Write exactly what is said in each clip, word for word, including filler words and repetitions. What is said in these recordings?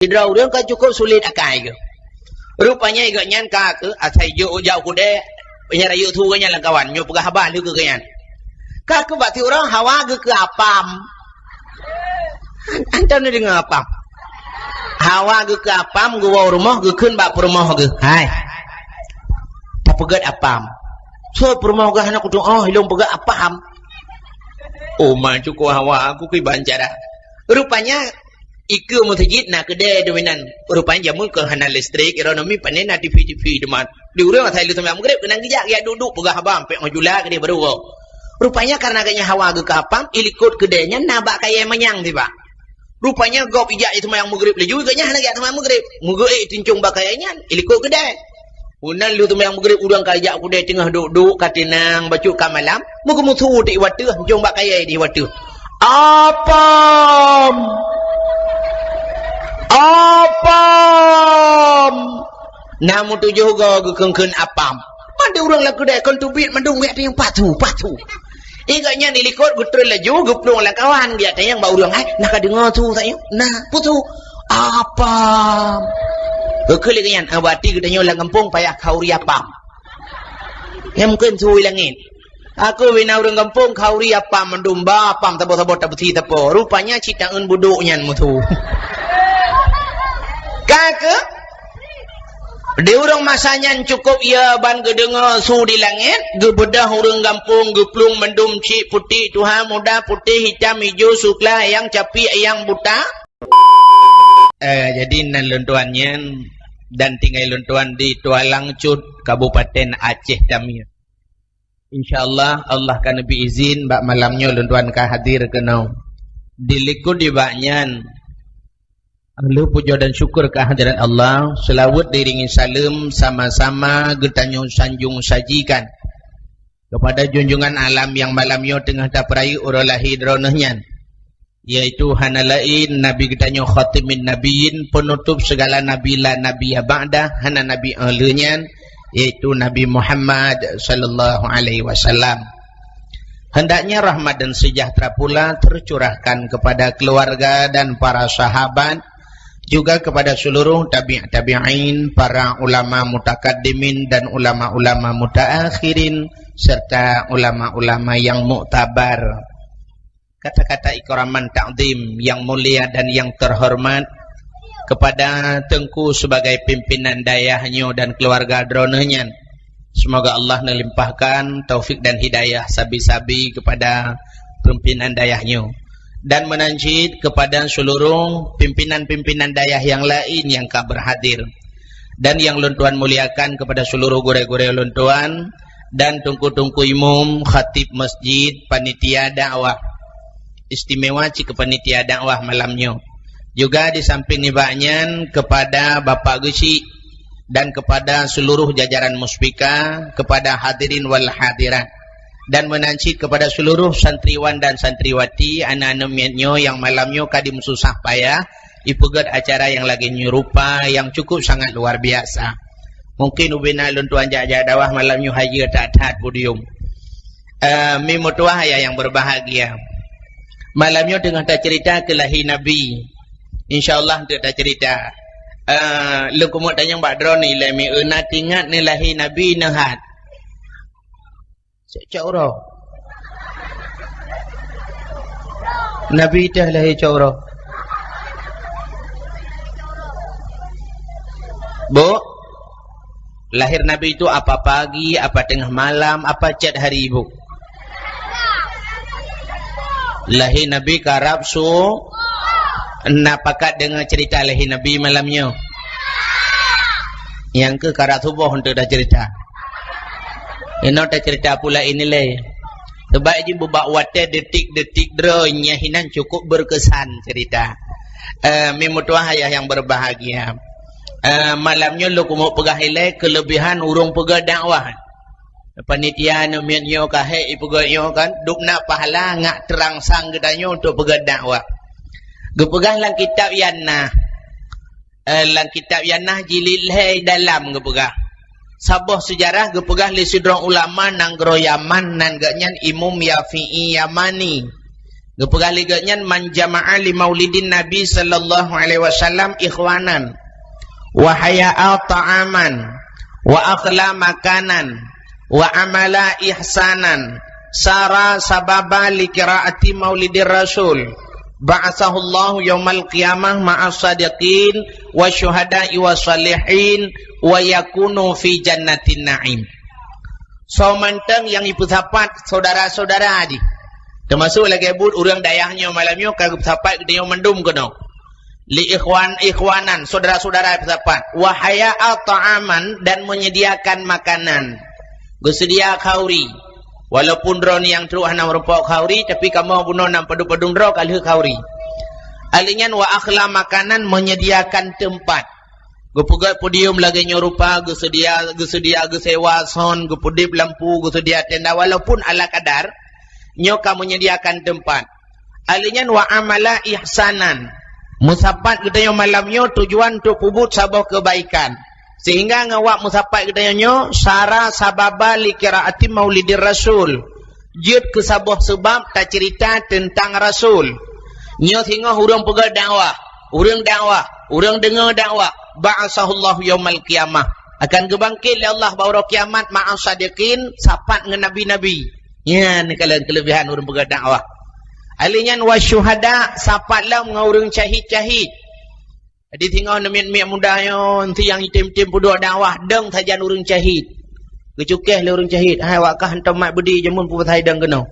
Sidroe ureuëng ka cukup sulet akai geuh. Rupanya gobnyan ka keuh asai jok jak u keudè, nyang rayeuk su gobnyan lam kawan, nyoe peugah haba lheueh keu gobnyan. Ka keuh bak sidroe hawa geuh keu apam. An-, antam neudeungoe apam. Hawa geuh keu apam, geuwoe u rumoh, geukheun bak peurumoh geuh. Hai. Tapeugét apam. Soe peurumoh geuh hana kutu'oh, ilôn peugét apam. Oh, ma cukup hawa aku kiban cara. Rupanya, ikeue meuseujid na keudè dominan. Rupanya jameun keu hana listrik, ekonomi pané na T V-T V teuma. Di ureuëng asai lheueh seumayang Maghrib, keunan geujak, geujak duek-duek peugah haba, ampék ngon jula keudéh baru woe. Rupanya karena gobnyan hawa geuh keu apam, ilikot keudè nyan na bak kayèe manyang sibak. Rupanya gob ijak seumayang Maghrib laju, gobnyan hana geujak seumayang Maghrib. Meugeuék teuncong bak kayèe nyan, ilikot keudè. Meunan lheueh seumayang Maghrib, ureuëng ka jak keudè teungoh duek-duek ka tinang, bacut ka malam, meugeumeusu di wateuh, teuncong bak kayèe di wateuh. Apam! Apam! Na meutujoh goe geukheun-kheun apam. Mandum ureuëng lam keudè kon teubiet mandum geujak tanyong, "Pat su, pat su?" Ingat nyan ilikot geutrön laju geuplueng lam kawan geujak tanyong bak ureuëng, "Hai, na ka deungoe su tanyoe?" "Na, peue su?" "Apam." Geukheun lé nyan, "Ah, berarti geutanyoe lam gampông payah khauri apam." Nyan mungken su i langét. Aku bina ureuëng gampông khauri apam mandum ba apam saboh-saboh tabeusi sapo. Rupanya cit taeun budok nyan meusu. Ka keuh? Di ureuëng masa nyan cukup ia ban geudeungoe su di langét, geubeudôh ureuëng gampông geuplueng mandum cit putéh tuha muda putéh hitam ijo sukla ayang capi ayang buta. Eh, jadi nan lôn tuan nyan dan tinggai lôn tuan di Tualang Cut, Kabupaten Aceh Tamie. Insya Allah, Allah ka neubri izin bak malam nyoe lôn tuan ka hadir keunoe. Dilikot di bak nyan, lheueh pujoe dan syukur keu hadirat Allah, seulaweuet diiringi saleuem sama-sama geutanyoe sanjong sajikan kepada junjungan alam nyang malam nyoe teungoh tapeurayeuk uroe lahé droeneuh nyan, yaitu hana laén Nabi geutanyoe Khatimin Nabiyyin, peunutôb segala nabi la nabiyya ba'dah, hana nabi 'oh lheueh nyan, yaitu Nabi Muhammad sallallahu alaihi wasallam. Hendaknya rahmat dan sejahtera pula tercurahkan kepada keluarga dan para sahabat, juga kepada seluruh tabi' tabi'in, para ulama mutakaddimin dan ulama-ulama mutaakhirin, serta ulama-ulama yang muktabar. Kata-kata ikraman takzim yang mulia dan yang terhormat kepada Teungku sebagai pimpinan dayah nyoe dan keluarga droeneuh nyan. Semoga Allah neulimpahkan taufik dan hidayah sabe-sabe kepada pimpinan dayah nyoe. Dan meunan cit kepada seluruh pimpinan-pimpinan dayah yang lain yang ka berhadir. Dan yang lôn tuan muliakan kepada seluruh gurée-gurée lôn tuan dan teungku-teungku imum, khatib masjid, panitia dakwah. Istimewa cit keu panitia dakwah malam nyoe. Juga di samping nibak nyan kepada Bapak Geuchik dan kepada seluruh jajaran Muspika, kepada hadirin wal hadirat. Dan meunan cit kepada seluruh santriwan dan santriwati, aneuk-aneuk miet nyoe nyang malam nyoe ka dimeususah payah, ipeugét acara nyang lagée nyoe rupa nyang cukup sangat luar biasa. Mungkin ubena lôn tuan jak-jak dakwah malam nyoe hayeue that-that podium. Eh, mi meutuah ayah nyang berbahagia. Malam nyoe teungoh taceurita keu lahé Nabi. Insya Allah teuk taceurita. Eh, lôn keumeung tanyong bak droeneuh ilée mi, na teuingat neuh lahé Nabi neuh hat? Cok uroe. Nabi teuh lahé cok uroe. Bu, lahir Nabi itu apa pagi, apa tengah malam, apa cot hari, Bu? Lahé Nabi karab su-, na pakat deungoe cerita lahé Nabi malam nyoe? Nyang keu karab suboh untuk dah cerita. Inoe tacerita pula ini lé. Sebab jih bubak watée detik-detik droe nyan hinan cukup berkesan cerita. Eh, mi meutuah ayah yang berbahagia. Eh, malam nyoe lôn keumeung peugah ilée kelebihan ureuëng peugét dakwah. Panitia nyoe miet nyoe ka hék ipeugét nyoe kan, dub na pahala ngat teurangsang geutanyoe untuk peugét dakwah. Geupeugah lam kitab Yannah. Eh, lam kitab Yannah jilid lhée dalam geupeugah. Saboh seujarah geupeugah lé sidroe ulama nanggroe Yaman nan geuhnyan Imum Yafi'i Yamani. Geupeugah lé geuh nyan, "Man jama'a li maulidin Nabi sallallahu alaihi wasallam ikhwanan, wa haya'a ta'aman, wa akhla makanan, wa amala ihsanan, sara sababa li qiraati maulidir rasul, ba'atsahullahu yaumal qiyamah ma'as sadiqin, wa syuhada'i wa salihin, wa yakunu fi jannatin na'im." Soe mantong nyang jipeusapat syedara-syedara jih, teumasuk lagée buet ureuëng dayah nyoe malam nyoe ka geupeusapat geutanyoe mandum keunoe. Li ikhwan, ikhwanan, syedara-syedara peusapat. Wa haya'a ta'aman, dan menyediakan makanan. Geuseudia khauri. Walaupun droeneuh nyang trok hana meurumpok khauri, tapi kamoe bunoe nyang padum-padum droe ka lheueh khauri. Ahli nyan wa akhla makanan, menyediakan tempat. Geupeugét podium lagée nyoe rupa, geuseudia, geuseudia geusewa sound, geupeudeb lampu, geuseudia tenda, walaupun ala kadar, nyoe ka menyediakan tempat. Ahli nyan wa amala ihsanan. Meusapat geutanyoe malam nyoe tujuan untuk peubuet saboh keubaikan. Sehingga ngon awak meusapat geutanyoe nyoe, sara sababa li qiraati maulidir rasul. Jeuet keu saboh seubab taceurita teuntang Rasul. Nyoe singoh ureuëng peugét dakwah, ureuëng dakwah, ureuëng deungoe dakwah, ba'atsahullahu yaumal qiyamah. Akan geubangkét lé Allah bak uroe kiamat ma'as sadiqin, sapat ngon nabi-nabi. Nyan keuleubeh-, keuleubehan ureuëng peugét dakwah. Ahli nyan wa syuhada, sapat lom ngon ureuëng syahid-syahid. Jadi singoh neumiet-miet muda nyoe, enti nyang item-item peuduek dakwah, dong sajan ureuëng syahid. Geucukéh lé ureuëng syahid, "Hai, awak kah hantom mat beudé, jameun peue pasai dong keunoe?"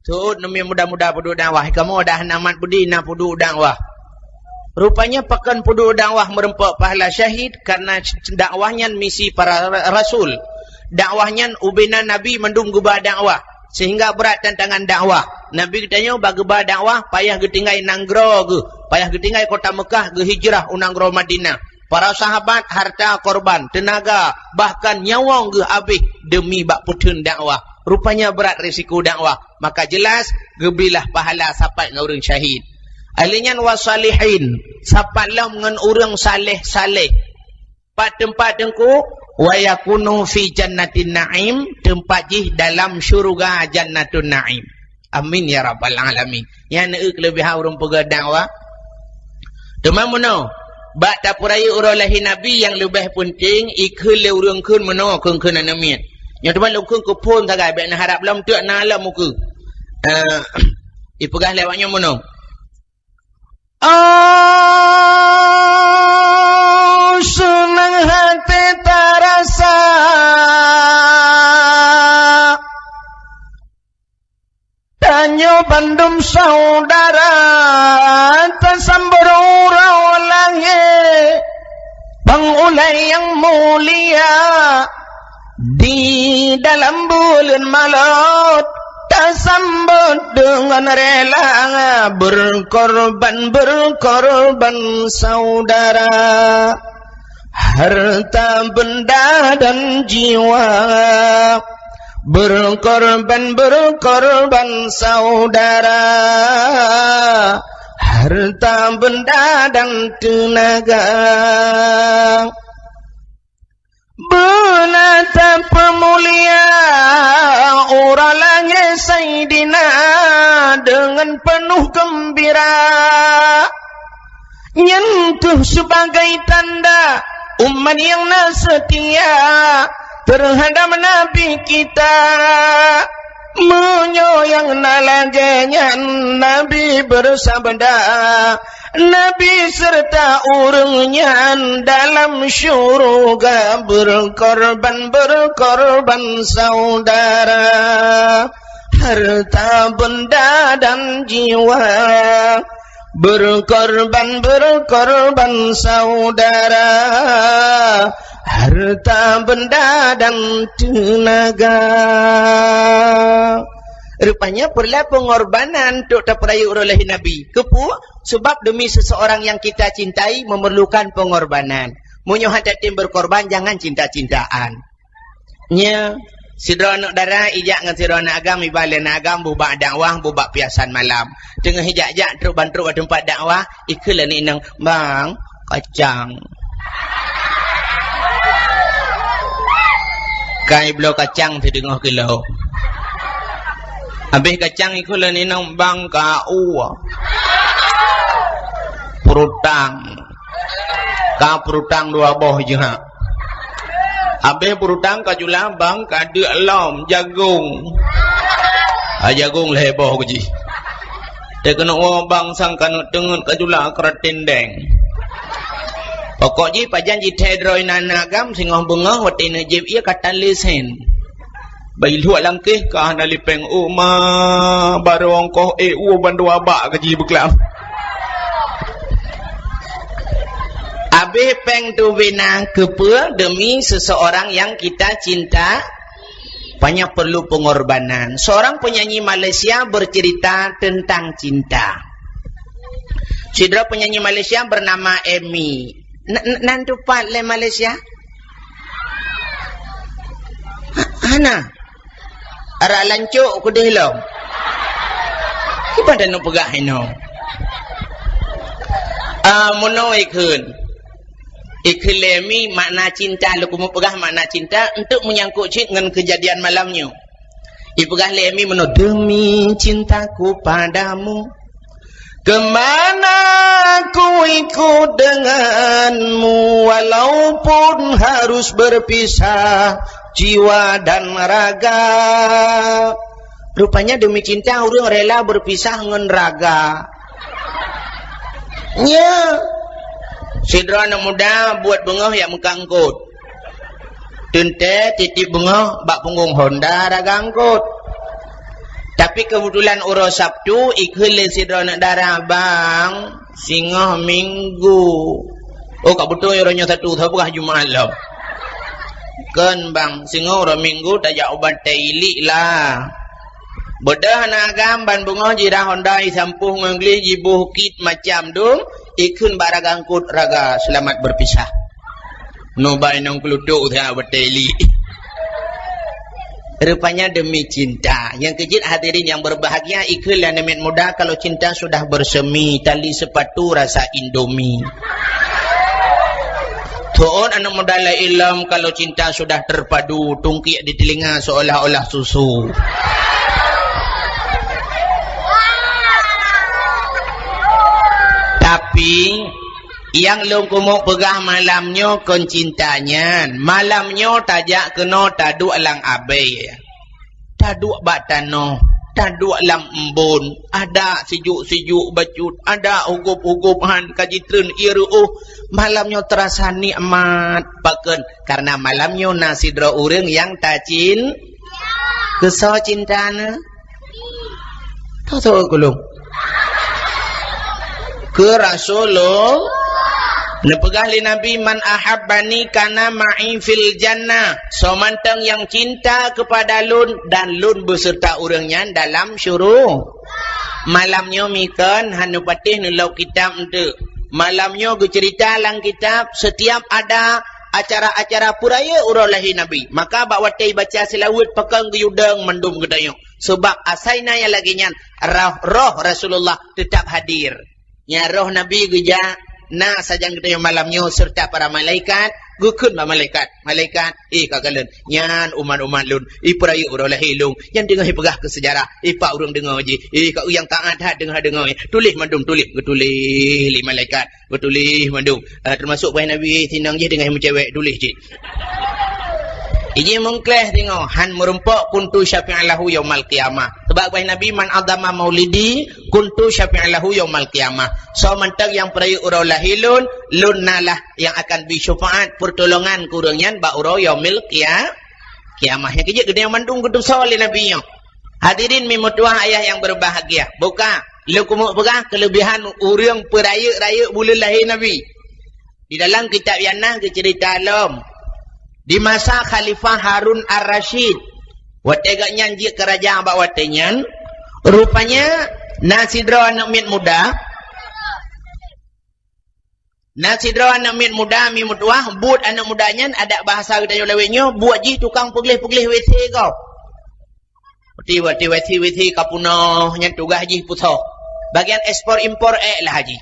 Seuôt neumiet muda-muda peuduek dakwah, "Kamoe dah hana mat beudé, na peuduek dakwah." Rupanya pakon peuduek dakwah meureumpok pahala syahid, karena dakwah nyan misi para ra-, rasul. Dakwah nyan ubena nabi mandum geuba dakwah. Sehingga brat tantangan dakwah. Nabi geutanyoe bak geuba dakwah payah geutinggai nanggroe geuh, payah geutinggai kota Meukah geuhijrah u nanggroe Madinah. Para sahabat harta korban, teunaga, bahkan nyawöng geuh abéh deumi bak peutheun dakwah. Rupanya brat risiko dakwah, maka jelas geuberilah pahala sapat ngon ureuëng syahid. Ahli nyan wa salihin, sapat lom ngon ureuëng saleh-saleh. Pat teumpat teungku, wa yakunu fi jannatin na'im, teumpat jih dalam syuruga jannatun na'im. Amin ya rabbal alamin. Nyan eu keuleubehan ureuëng peugét dakwah. Teuma meunoe, bak tapeurayeuk uroe lahé Nabi nyang leubeh peunteng, ikheun lé ureuëng kheun meunoe kheun-kheun aneuk miet. Nyoe teuma lôn kheun keu phon sagai, bék neuharab lom teuk na lom ukeue. Eh, ipeugah lé awak nyoe meunoe. Oh, seunang haté tarasa, tanyoe bandum syedara tasambot uroe lahé bak ulée nyang mulia. Di dalam buleuen Maulud, tasambot deungon rela, berkorban, berkorban saudara. Harta benda dan jiwa, berkorban, berkorban saudara. Harta benda dan tenaga. Beuna tapeumulia uroe lahé Saidina deungon peunoh geumbira. Nyan kheueh sibagai tanda umat nyang na seutia teuhadab Nabi kita. Meunyoe nyang na lagée nyan, Nabi beusabda, Nabi seureuta ureuëng nyan dalam syeuruga, berkorban, berkorban saudara, harta benda dan jiwa. Berkorban, berkorban saudara, harta benda dan tenaga. Rupanya peureulée peungorbanan untuk tapeurayeuk uroe lahé Nabi. Keupeue? Sebab demi seseorang yang kita cintai memerlukan pengorbanan. Meunyoe hana tem berkorban, jangan cinta-cintaan. Nyoe, sidroe aneuk dara ijak ngon sidroe aneuk agam, iba lé aneuk agam bubak dakwah, bubak piasan malam. Teungoh ijak-jak trok ban trok bak teumpat dakwah, ikheun lé aneuk inong, "Bang, kacang." Ka ibloe kacang sideungoh kilo. Habéh kacang ikheun lé inong bang ka u. Peurutang. Ka peurutang dua boh jih ha. Habéh peurutang ka jula bang ka deuk lom jagong. Ha, jagong lhèe boh jih. Teuh keuneuk woe bang sang ka neuk teungeut ka jula keuratendeng. Pokok jih pajan jithèe droe na-na agam singoh beungoh watèe neujieb ié ka tan lé sen. Bai luek langkéh ka hana lipeng uma barong koh éh u bandua bak ka jih beuklam. Habéh péng tubena keupeue demi seseorang yang kita cinta? Banyak perlu pengorbanan. Seorang penyanyi Malaysia bercerita tentang cinta. Sidroe penyanyi Malaysia bernama Emi. N-, n-, nan tupat lé Malaysia? Ha-, hana. Arak lancok keudeh lom. Kiban dan peugah inoe. Ah, meunoe ikheun. Ikheun lé Emi makna cinta, lôn keumeung peugah makna cinta untuk menyangkut cit ngon kejadian malam nyoe. Ipeugah lé Emi meunoe, "Demi cintaku padamu, kemana ku ikut denganmu, walaupun harus berpisah jiwa dan raga." Rupanya demi cinta ureuëng rela berpisah ngon raga. Nya. Sidroe aneuk muda buet beungoh jak meukat eungkôt. Teuntèe tieb-tieb beungoh bak punggong honda raga eungkôt. Tapi keubeutulan uroe Sabtu, ikheun lé sidroe aneuk dara, "Bang, singoh Minggu." Oh, ka beutôi uroe nyoe Sabtu, sapeue Jumat lom. "Kon, Bang, singoh uroe Minggu tajak u Batèe Iliek lah." Beudôh aneuk agam ban beungoh jirah honda, isampôh ngon gleh, jiboh kit macam dum, ikheun bak raga eungkôt, "Raga, selamat berpisah." Nyoe bak inong keulutuk that Batèe Iliek. Rupanya demi cinta. Nyang keujeuet hadirin yang berbahagia, ikheun lé aneuk miet muda, kalau cinta sudah bersemi, tali sepatu rasa Indomie. Tu'on aneuk muda laén lom, kalau cinta sudah terpadu, tungkiek di telinga seolah-olah susu. Tapi, nyang lôn keumeung peugah malam nyoe kon cinta nyan. Malam nyoe tajak keunoe taduek lam abèe. Taduek bak tanoh, taduek lam embôn, adak sijuek-sijuek bacut, adak hugôp-hugôp han ka jitreun ié reuôh. Malam nyoe teurasa nikmat. Pakon? Karena malam nyoe na sidroe ureuëng nyang tacin-, keusoe cinta na? Tahu-tahu kulung. Keu Rasulullah. Neupeugah lé Nabi, "Man ahabbani kana ma'i fil jannah." Soe mantong nyang cinta kepada lôn dan lôn beserta ureuëng nyan dalam syuru-, malam nyoe mikon hana patéh neulok kitab eunteuk. Malam nyoe geuceurita lam kitab, setiap ada acara-acara peurayeuk uroe lahé Nabi. Maka bak watèe baca seulaweuet pakon geuyue dong mandum geutanyoe. Sebab asai na nyang lagèe nyan, roh, roh Rasulullah teutap hadir. Nyan roh Nabi geujak na sajan geutanyoe malam nyoe serta para malaikat, geukheun bak malaikat, "Malaikat, eh, ka kalon, nyan umat-umat lôn, eh, peurayeuk uroe lahé lôn, nyan teungoh ipeugah keu seujarah, eh, pat ureuëng deungoe jih, eh, ka ureuëng taát that deungoe-deungoe, tuléh mandum tuléh," geutuléh lé malaikat. Geutuléh mandum. Ah, teumasok bah Nabi, eh, sinong jih deungon meucewek, tuléh cit. Ijih meukleh singoh, han meurumpok, "Kuntu syafi'an lahu yaumal qiyamah." Sebab bah Nabi, "Man azama maulidi, kuntu syafi'an lahu yaumal qiyamah." Soe mantong nyang peurayeuk uroe lahé lôn, lôn na lah nyang akan bri syeufaat, peurtolongan keu ureuëng nyan bak uroe yaumil qia-, qiyamah. Nyang keujeuet geutanyoe mandum geutusoe lé Nabi nyoe. Hadirin mi meutuwah ayah nyang berbahagia. Buka, lôn keumeung peugah keuleubihan ureuëng peurayeuk-rayeuk buleuen lahé Nabi. Di dalam kitab Yanah geuceurita lom, di masa Khalifah Harun Ar-Rasyid, watèe gobnyan jeuet keu raja bak watèe nyan, rupanya na sidroe aneuk miet muda, Na sidroe aneuk miet muda mi meutuwah, buet aneuk muda nyan adak bahasa geutanyoe lawét nyoe, buet jih tukang peugleh-peugleh W C gob. Ti, ti W C, W C ka peunoh, nyan tugaih jih pusoh. Bagian ekspor impor ék lah jih.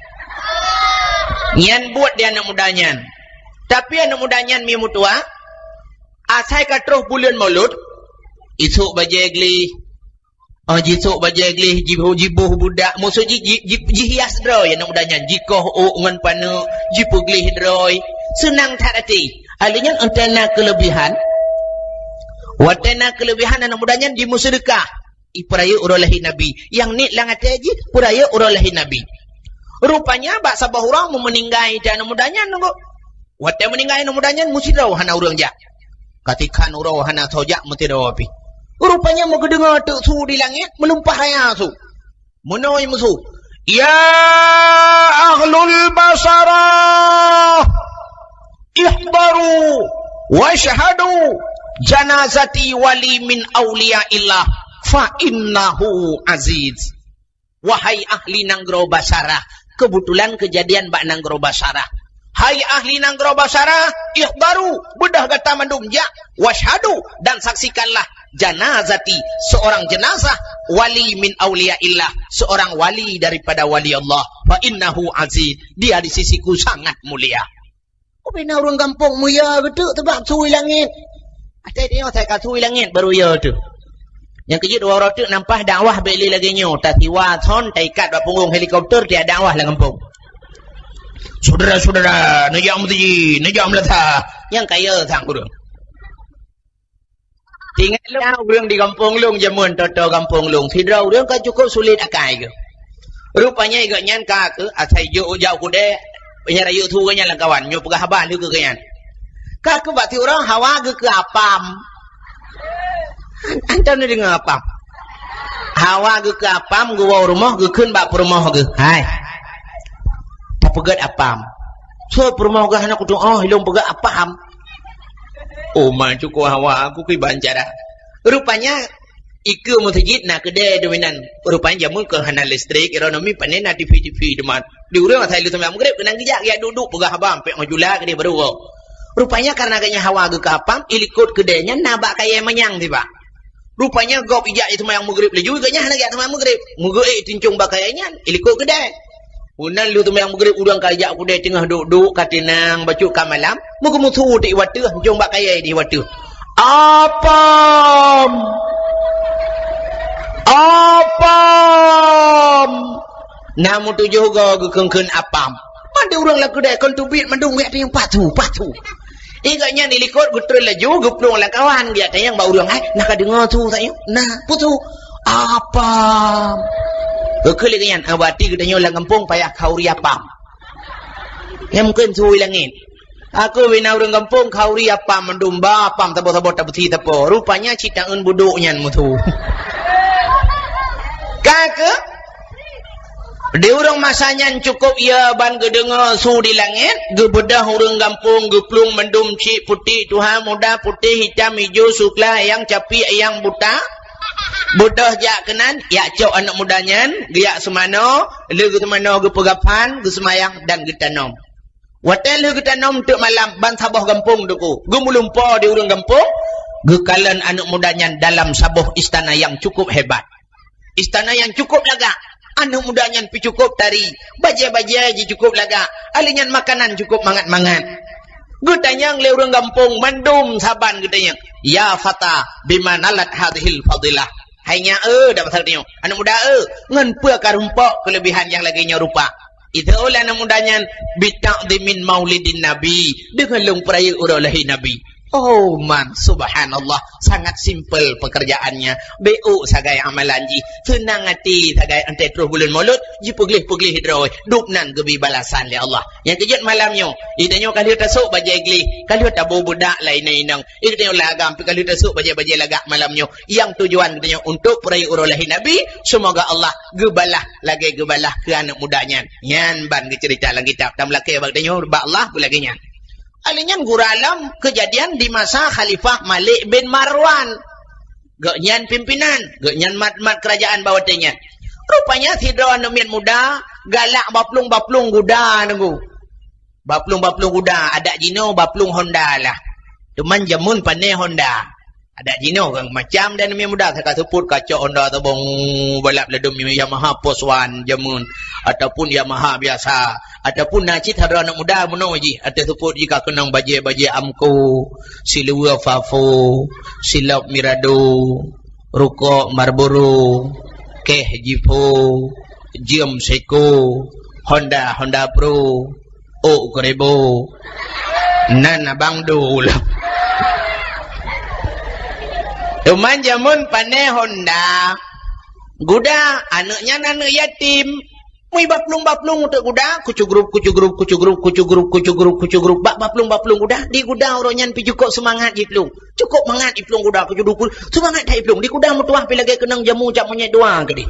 Nyan buet di aneuk muda nyan. Tapi aneuk muda nyan mi meutuwah, asai ka troh buleuen Maulud, isuk bajèe gleh, Ah, jisôk bajèe gleh, ji-, jiboh budak, maksud ji-, ji-, ji-, jihias droe aneuk muda nyan, jikoh ôk ngon paneuk, jipeugleh droe. Seunang that até. Alèh nyan watèe na keuleubihan, watèe na keuleubihan aneuk muda nyan jimeuseudeukah. Ipeurayeuk uroe lahé Nabi. Nyang niet lam até jih, peurayeuk uroe lahé Nabi. Rupanya bak saboh uroe meumeuninggai aneuk muda nyan nunggu. Watèe meuninggai aneuk muda nyan meusidroe hana ureueng jak. Katikhan uroe hana soe jak meusidroe pih. Rupanya meugeudeungoe teuk su di langèt, meulumpah raya su. Meunoe meusu, "Ya ahlul Basarah, ihdaru wasyhadu janazati wali min auliyaillah fa innahu aziz." Wahai ahli nanggroe Basarah, keubeutulan keujadian bak nanggroe Basarah. Hai ahli nanggroe Basarah, ihdaru, beudôh gata mandum jak, wasyhadu, dan saksikanlah, janazati, seorang jenazah, wali min auliyaillah, seorang wali daripada wali Allah, fa innahu aziz, dia di sisiku sangat mulia. Ubena ureueng gampông mulia geuteuk teubak su i langèt. Até tanyoe asai ka su i langèt baru ya teuh. Nyang keujeuet dua uroe teuk nampah dakwah bèk lé lagèe nyoe, tasiwa thon taikat bak punggong helikopter tiak dakwah lam gampông. Syedara-syedara, neujak meuseujid, neujak meulasa. Nyang kaya sang ureueng. Ingat lôn, ureueng di gampông lôn jameun, toto gampông lôn, sidroe ureueng ka cukup sulet akai geuh. Rupanya gobnyan ka keuh asai jok jak u keudè, nyan rayeuk su gobnyan lam kawan, nyoe peugah haba lheueh keu gobnyan. Ka keuh bak siuroe hawa geuh keu apam. An-, antom neudeungoe apam. Hawa geuh keu apam, geuwoe u rumoh, geukheun bak peurumoh geuh. Hai. Tapeugèt apam. Soe peurumoh geuh hana kutu'oh, ilôn peugèt apam. Oh, ma cukup hawa, aku kiban cara. Rupanya, ikeue meuseujid na keudè dominan. Rupanya jameun keuh hana listrik, ekonomi pané na TV-TV teuma. Di ureueng asai lheueh seumayang Maghrib, keunan geujak, geujak duek-duek, peugah haba, ampék ngon jula keudéh baru woe. Rupanya karena gobnyan hawa geuh keu apam, ilikot keudè nyan na bak kayèe manyang sibak. Rupanya gob ijak jiseumayang Maghrib laju, gobnyan hana geujak seumayang Maghrib. Meugeuék tincong bak kayèe nyan, ilikot keudè. Meunan lheueh seumayang Maghrib, ureueng ka ijak keudè teungoh duek-duek ka teunang, bacut ka malam, meugeumeusu di watèe, tincong bak kayèe di watèe. Apam! Apam! Na meutujoh goe geukheun-kheun apam. Mandum ureueng lam keudè kon teubiet mandum geujak tanyong, "Pat su, pat su?" Ingat nyan ilikot geutreun laju geuplueng lam kawan geujak tanyong bak ureueng, "Hai, na ka deungoe su tanyoe?" "Na, peue su?" "Apam." Geukheun lé gobnyan, "Ah, berarti geutanyoe lam gampông payah khauri apam." Nyan mungken su i langèt. Aku bina ureueng gampông khauri apam mandum ba apam saboh-saboh tabeusi sapo. Rupanya cit taeun budok nyan meusu. Ka keuh, di ureueng masa nyan cukup ya ban geudeungoe su di langèt, geubeudôh ureueng gampông geuplueng mandum cit putéh tuha muda putéh hitam ijo sukla ayang capi ayang buta. Beudôh jak keunan, jak cok aneuk muda nyan, geujak seumanoe, lheueh geuseumanoe geupeugah phan, geuseumayang dan geutanom. Watèe lheueh geutanom teuk malam ban saboh gampông teuku, geumulumpo di ureueng gampông, geukalon aneuk muda nyan dalam saboh istana nyang cukup hebat. Istana nyang cukup lagak. Aneuk muda nyan pih cukup tari, bajèe-bajèe jih cukup lagak, alèh nyan makanan cukup mangat-mangat. Geutanyong lé ureueng gampông mandum saban geutanyong, "Ya fata, bima nalat hadhil fadilah?" Hai nyak, eh, dak pasal tanyoe. Aneuk muda, eh, ngon peue ka rumpok keuleubihan nyang lagèe nyoe rupa? Itu oleh aneuk muda nyan, "Bita'dhimin maulidin Nabi," deungon lôn peurayeuk uroe lahé Nabi. Oh man, subhanallah, sangat simpel pekerjaannya. Beuh sagai amalan jih, seunang até sagai, 'oh troh buleuen Maulud, jipeugleh-peugleh droe, dub nan geubri balasan lé Allah. Nyang keujeuet malam nyoe, geutanyoe ka lheueh tasôk bajèe gleh, ka lheueh taboh beudak lagèe inong-inong, geutanyoe lagam pih ka lheueh tasôk bajèe-bajèe lagak malam nyoe. Nyang tujuan geutanyoe untuk peurayeuk uroe lahé Nabi, seumoga Allah geubalah lagèe geubalah keu aneuk muda nyan. Nyan ban geuceurita lam kitab. Tameulakèe bak geutanyoe bak Allah beulagèe nyan. Alèh nyan gura lom keujadian di masa Khalifah Malik bin Marwan. Gobnyan pimpinan, gobnyan mat-mat keurajaan bak watèe nyan. Rupanya sidroe aneuk miet muda galak baplueng-baplueng guda nunggu. Baplueng-baplueng guda, adak jinoe baplueng Honda lah. Teuma jameun pané Honda. Adak jinoe kan macam dan mi muda, ka seupôt kacok Honda tabong balap ladôm Yamaha Porsche One jameun, ataupun Yamaha biasa, ataupun na cit sidroe aneuk muda meunoe jih, ateueh seupôt jih ka keunong bajèe-bajèe Amco, siluweue Fafo, silop Mirado. Rukok Marlboro, keh Zippo, jeuem Seiko, Honda, Honda Pro, ôk keuribo. Nan abang dum. Teuma jameun pané Honda, guda, aneuk nyan aneuk yatim. Mui baplueng-baplueng teuk guda, kucugrup, kucugrup, kucugrup, kucugrup, kucugrup, kucugrup, bak baplueng-baplueng guda, di guda uroe nyan pih cukôp seumangat jiplueng. Cukôp mangat jiplueng guda, kucugrup, seumangat that jiplueng. Di guda meutuwah pih lagèe keunong jamu cak monyét dua keudéh.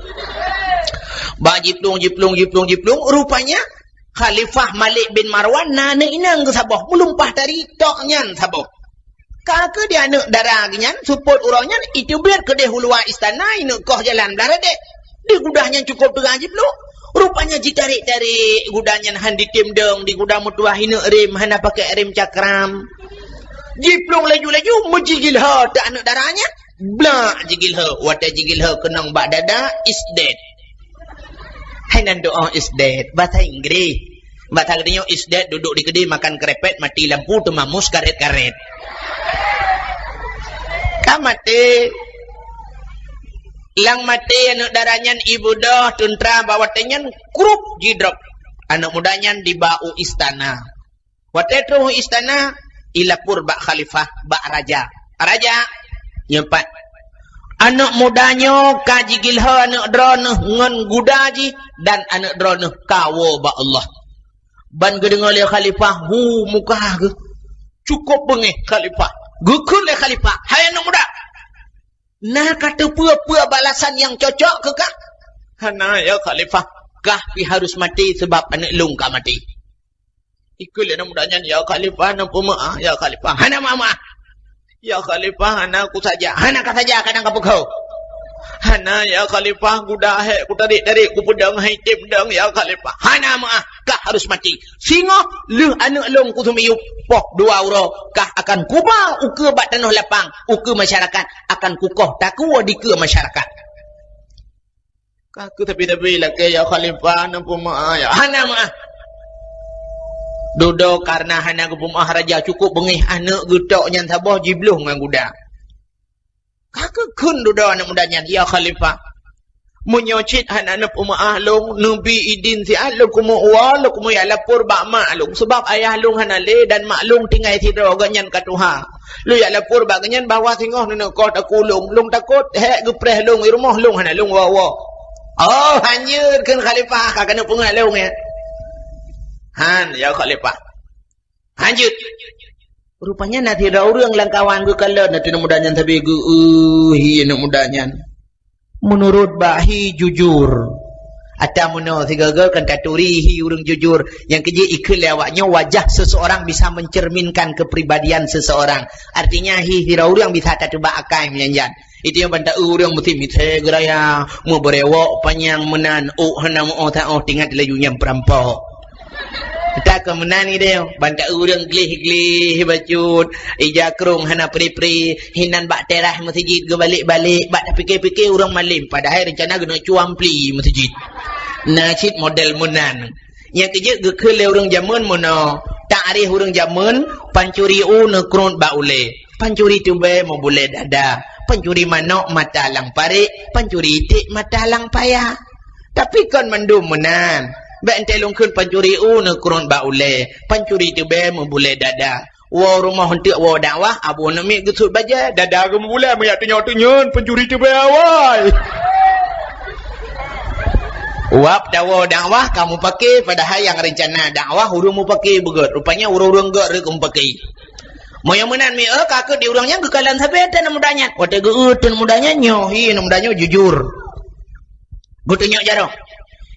Bak jiplueng, jiplueng, jiplueng, jiplueng, rupanya Khalifah Malik bin Marwan na aneuk inong geusaboh, meulumpah tari tok nyan saboh. Ka keuh di aneuk dara geuh nyan, seupôt uroe nyan, iteubiet keudéh u luwa istana, ineuk koh jalan blah radek. Di guda nyan cukôp teuga jiplueng. Rupanya jitarek-tarek guda nyan han ditém dong, di guda meutuwah ineuk rem, hana pakai rem cakram. Jiplueng laju-laju, meujigilhô teuk aneuk dara nyan, blak jigilhô. Watèe jigilhô keunong bak dada, is dead. Hai nan doa is dead, bahasa Inggris. Bahasa geutanyoe is dead, duduk di keudè makan krepet, mati lampu, teuma mus karet-karet. Ka maté. Lam maté aneuk dara nyan ibeudôh teuntra bak watèe nyan krup jidrop. Aneuk muda nyan diba u istana. Watèe troh u istana, ilapor bak khalifah, bak raja. Raja, nyoe pat. Aneuk muda nyoe ka jigilhô aneuk droeneuh ngon guda jih dan aneuk droeneuh ka woe bak Allah. Ban geudeungoe lé khalifah, hu muka geuh. Cukôp beungéh khalifah. Geukheun lé khalifah, "Hai aneuk muda, na kateupeue-peue balasan nyang cocok keu kah?" "Hana, ya khalifah, kah pih harus maté sabab aneuk lôn ka maté." Ikheun lé aneuk muda nyan, "Ya khalifah, neupeumeu'ah, ya khalifah." "Hana meu'ah-meu'ah." "Ya khalifah, hana kusaja." "Hana kasaja, kadang kapeugah." "Hana, ya khalifah, guda hék kutarek-tarek, kupeudong hai tém dong, ya khalifah." "Hana meu'ah, kah harus maté. Singoh lheueh aneuk lôn kuseumiyueb, poh dua uroe, kah akan kuba ukeue bak tanoh lapang, ukeue masyarakat, akan kukoh takue dikeue masyarakat." Ka keuh tapi-tapi lakèe, "Ya khalifah, neupeumeu'ah, ya." "Hana meu'ah." Dudoe kareuna hana geupeumeu'ah raja, cukôp beungéh aneuk geuh tok nyan saboh jibloh ngon guda. Ka keuh kheun dudoe aneuk muda nyan, "Ya khalifah, meunyoe cit hana neupeumeu'ah lôn, neubi idin siat lôn keumeue woe, lôn keumeue jak lapor bak mak lôn, sabab ayah lôn hana lé dan mak lôn tinggai sidroe, gobnyan ka tuha. Lôn jak lapor bak gobnyan bahwa singoh neuneuk koh takue lôn. Lôn takot hék geupreh lôn, i rumoh lôn hana lôn woe-woe." "Oh, hanjeuet," kheun khalifah, "ka keuneuk peungeut lôn, ya." "Han, ya khalifah. Hanjeuet." Rupanya na sidroe ureueng lam kawan geukalon ateueh aneuk muda nyan sabe geu-, "Eh, hi aneuk muda nyan. Meunurot bak hi jujur." Ata meunoe sigoe-goe kan taturi hi ureueng jujur. Nyang keujeuet ikheun lé awak nyoe, wajah seseorang bisa mencerminkan kepribadian seseorang. Artinya, hi sidroe ureueng bisa tateuba akai meunyan. Itu nyang ban ta-eu ureueng meusti misé geuraya, meubeurewok panyang meunan, ôk hana meu'oh taôh, tingat laju nyang peurampok. Ata keu meunan idéh, ban ta-eu ureueng gleh-gleh bacut, ija krông hana pri-pri, hinan bak teras meuseujid geubalek-balek, bak tapike-pike ureueng malém, padahai reuncana geuneuk cuang pli meuseujid. Na cit model meunan. Nyang keujeuet geukheun lé ureueng jameun meunoe, takrif ureueng jameun, pancuri u neukrot bak ulèe, pancuri teubèe meubulèe dada, pancuri manok mata lam parek, pancuri iték mata lam paya. Tapi kon mandum meunan. Bèk enteuk lôn kheun pancuri u neukrot bak ulèe, pancuri teubèe meubulèe dada. Woe rumoh eunteuk woe dakwah, abu aneuk miet geusut bajèe, dada geumeubulèe meujak tunyok-tunyok, pancuri teubèe awai. Wab tawoe dakwah ka mupake, padahai nyang reuncana dakwah ureueng mupake beugöt. Rupanya ureueng-ureueng göt reuh mupake. Meunyoe meunan mi, eh, ka keuh di ureueng nyan geukalon sabe teuh aneuk muda nyan. Watèe geu-eu teuh aneuk muda nyan, nyoe hi aneuk muda nyoe jujur. Geutunyok jaroe.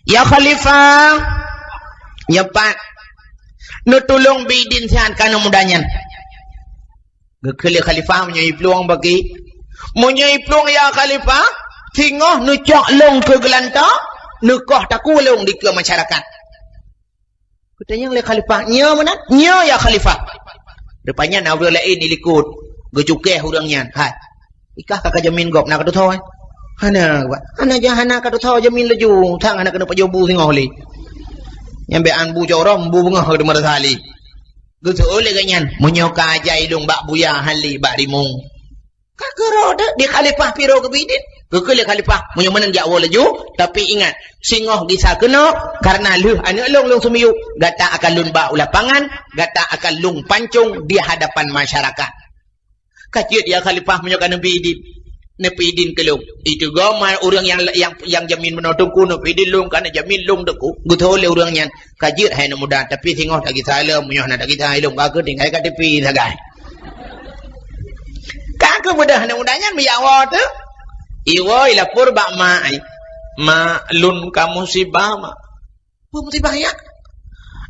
"Ya khalifah, nyoe pat, neutulông bi idin siat keu aneuk muda nyan." Geukheun lé khalifah, "Meunyoe iplueng bagi, meunyoe iplueng ya khalifah, singoh neucok lôn keu geulantoe, neukoh takue lôn dikeue masyarakat." Geutanyong lé khalifah, "Nyoe meunan?" "Nyoe ya khalifah." Rupanya na ureueng laén di likot geucukeh ureueng nyan. "Hai, ikah ka, ka jamin gob na ka tutho, eh?" "Hana, Pak." "Hana ja-, hana ka tutho jamin laju, sang hana keuneuk pajoh bu singoh lé." Nyan bèk an bu corong, bu beungoh ka teuma rasa lé. Geuseuôt lé gobnyan, "Meunyoe ka ajai lôn bak buya hali bak rimueng, Ka keudroe teuh, di khalifah pih droe keubiet idin. Geukheun lé khalifah, meunyoe meunan jak woe laju, tapi ingat, singoh gisa keunoe, kareuna lheueh aneuk lôn, lôn seumiyueb, gata akan lôn ba u lapangan, gata akan lôn pancong di hadapan masyarakat. Ka jeuet ya khalifah meunyoe ka neubri idin. Neubri idin keu lôn. Itu goe ma ureuëng nyang, nyang, nyang jamin meunoe teungku, neubri idin lôn, ka neujamin lôn teungku. Geutho lé ureuëng nyan. Ka jeuet hai aneuk muda, tapi singoh tagisa lom, meunyoe hana tagisa lom, ka keuh tinggai K T P sagai. Ka keuh beudôh aneuk muda nyan meujawa teuh. Iwoe ilapor bak mak ai. "Mak, lôn ka musibah, Mak." "Peue musibah, Yak?"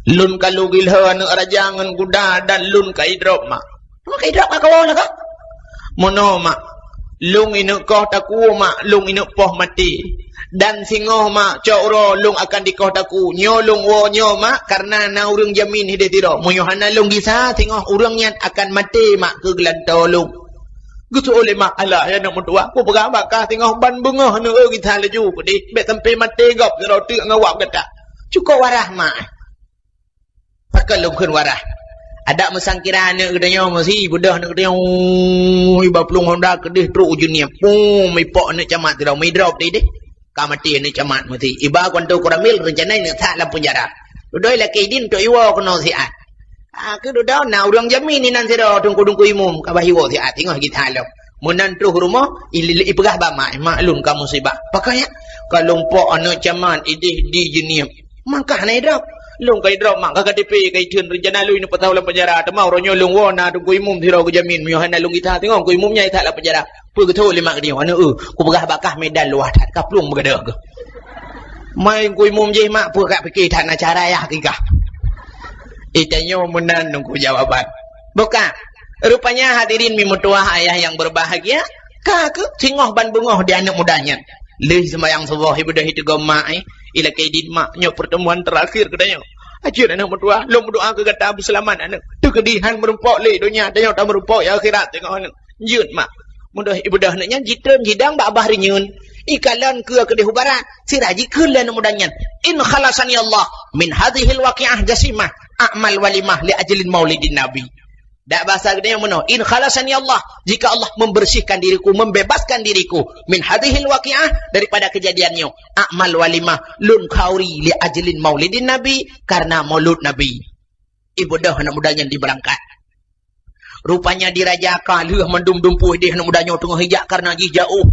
"Lôn ka lheueh geuilheueh aneuk raja ngon guda dan lôn ka idrop, Mak." "Lôn ka idrop ka kawoe lagak?" "Meunoe, Mak. Lôn ineuk koh takue, Mak, lôn ineuk poh maté. Dan singoh, Mak, cok uroe lôn akan dikoh takue. Nyoe lôn woe nyoe, Mak, kareuna na ureuëng jamin hideh sidroe. Meunyoe hana lôn gisa, singoh ureuëng nyan akan maté, Mak, keu geulantoe lôn." Geuseuôt lé mak, "Alah, ya aneuk meutuwah, kupeugah bak kah singoh ban beungoh aneuk eu gisa laju keudeh, bék sampai maté gob sidroe teuk ngon wab gata." "Cukôp warah, Mak." "Pakon lôn kheun warah? Adak meusangkira aneuk geutanyoe meusi, beudôh aneuk geutanyoe, iba plueng honda keudeh trok ujeuen nyan. Pum, ipok aneuk camat sidroe, meudrop di deh. Ka maté aneuk camat meusi. Iba keuanto koramil, reuncana neuk that lam peunjara. Dudoe lakée idin untuk iwoe keunoe siat." "Ah, keuh dudoe na ureuëng jamin inan sidroe teungku-teungku imum, ka bah iwoe siat, singoh gisa lom." Meunan troh rumoh, i-, ipeugah bak mak, "Mak, lôn ka musibah." "Pakon, Yak?" "Ka lôn pok aneuk camat ideh di Jeunieb. Mak, kah hana idrop?" "Lôn ka idrop, Mak, ka K T P ka itheun, reuncana lôn ineuk peusaho lam peunjara. Teuma uroe nyoe lôn woe na teungku imum sidroe geujamin, meunyoe hana lôn gisa singoh teungku imum nyan ithat lam peunjara." "Peue geutho lé mak geutanyoe?" "Aneuk eu, kupeugah bak kah medan luwah that, ka plueng beugadôh keuh. Mai teungku imum jih, Mak, peue ka pike that na cara yah kikah." Itanyoe meunan teungku jawaban. Buka. Rupanya hadirin mi meutuwah ayah yang berbahagia, ka keuh singoh ban beungoh di aneuk muda nyan. Lheueh seumayang suboh, ibeudôh iteugom mak, eh, ilakée idin, "Mak, nyoe pertemuan terakhir geutanyoe. Ajeuet aneuk meutuwah, lôn meudoa keu gata beuseulamat aneuk. Teukeudi han meurumpok lé donya, tanyoe tameurumpok ya akhirat singoh aneuk. Jeuet, Mak." Meudoh ibeudôh aneuk nyan jitreun jidong bak babah reunyeun. Ikalon keue keudeh u barat, sira jikheun lé aneuk muda nyan, "In khalasani Allah min hadzihil waqi'ah jasimah, a'mal walimah li ajlin maulidin Nabi." Dak basa geutanyoe meunoe, "In khalasani Allah," jika Allah membersihkan diriku, membebaskan diriku, "min hadzihil waqi'ah," daripada kejadian nyoe, "a'mal walimah," lôn khauri, "li ajlin maulidin Nabi," karena maulud Nabi. Ibeudôh aneuk muda nyan dibeurangkat. Rupanya di raja ka lheueh mandum dumpeue ideh aneuk muda nyoe teungoh ijak kareuna jih jaôh.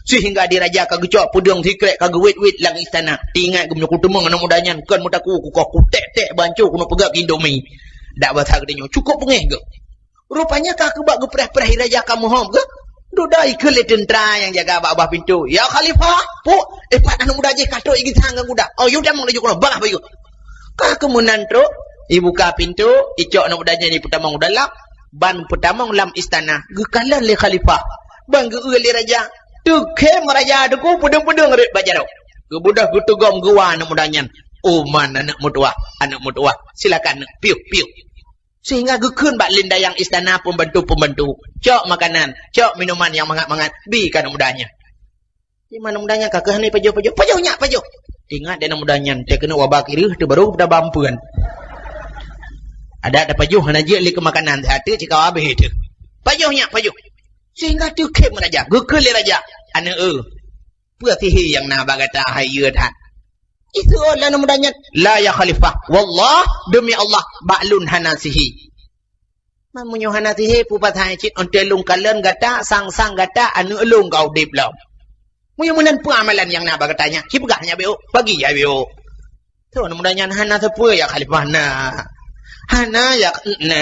Sehingga di raja ka geucok peudeueng sikrek ka geuwét-wét lam istana. Teuingat geumeunyoe kuteumeung aneuk muda nyan kon meutakue kukoh kutek-tek banco keuneuk peugöt indomie. Dak basa geutanyoe cukôp beungéh geuh. Rupanya ka keubah geupreh-preh raja ka meuhom geuh. Dudoe ikheun lé teuntra nyang jaga bak babah pintoe, "Ya Khalifah, puk, eh, pat aneuk muda jih ka trok igisa ngon guda." "Oh, yue tamong laju keunoe, bagaih bayeue." Ka keuh meunan trok, ibuka pintoe, icok aneuk muda nyan ipeutamong u dalam, ban peutamong lam istana, geukalon lé khalifah. Ban geu-eu lé raja, teukhém raja teungku peudeueng-peudeueng rot bak jaroe. Geubeudôh geuteugom geuwa aneuk muda nyan, "Oh man aneuk meutuwah, aneuk meutuwah, silakan aneuk, piôh, piôh." Sehingga geukheun bak lindayang istana pembantu-pembantu, "Cok makanan, cok minuman nyang mangat-mangat, bi keu aneuk muda nyan." Di mana muda nyan ka keuh hana pajoh-pajoh. "Pajoh nyak, pajoh!" Ingat di aneuk muda nyan, teuh keuneuk waba kireuh, teuh barô geupeudaba ampeuen. Adak tapajoh hana jeuet lé keu makanan, teuh cit ka habéh teuh. "Pajoh nyak, pajoh!" Sehingga teukhém raja, geukheun lé raja, "Aneuk eu, peue sihé nyang na bak gata hai yue that?" Itu lé aneuk muda nyan, "La ya Khalifah, wallah, demi Allah, bak lôn hana sihé." "Man meunyoe hana sihé, peue pasai cit, 'oh lheueh lôn kalon gata, sang-sang gata aneuk lôn ka udeb lom. Meunyoe meunan peue amalan nyang na bak gata nyan, ci peugah nyan beu, pagi ya beu." Teuh aneuk muda nyan, "Hana sapeue ya Khalifah na. Hana ya na.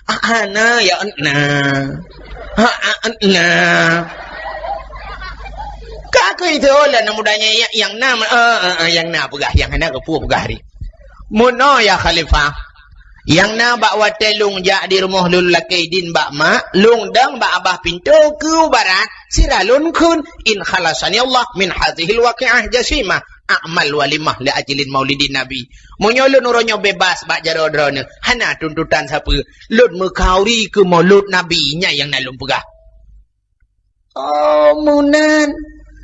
Ah, hana ya na. Ha, ah, na." Ka keuh itu lé aneuk muda nyan, "Ya, nyang na, ah, ah, ah, nyang na peugah, nyang hana keupeue peugah ri." "Meunoe ya Khalifah. Nyang na bak watée lôn jak di rumoh lôn lakée idin bak mak, lôn dong bak babah pintoe keu barat, sira lôn kheun, 'In khalasani Allah min hadzihil waqi'ah jasimah, a'mal walimah li ajlin maulidin Nabi.' Meunyoe lôn uroe nyoe bebas bak jaroe droeneuh, hana tuntutan sapeue, lôn meukhauri keu maulud Nabi, nyan nyang na lôn peugah." Oh, meunan.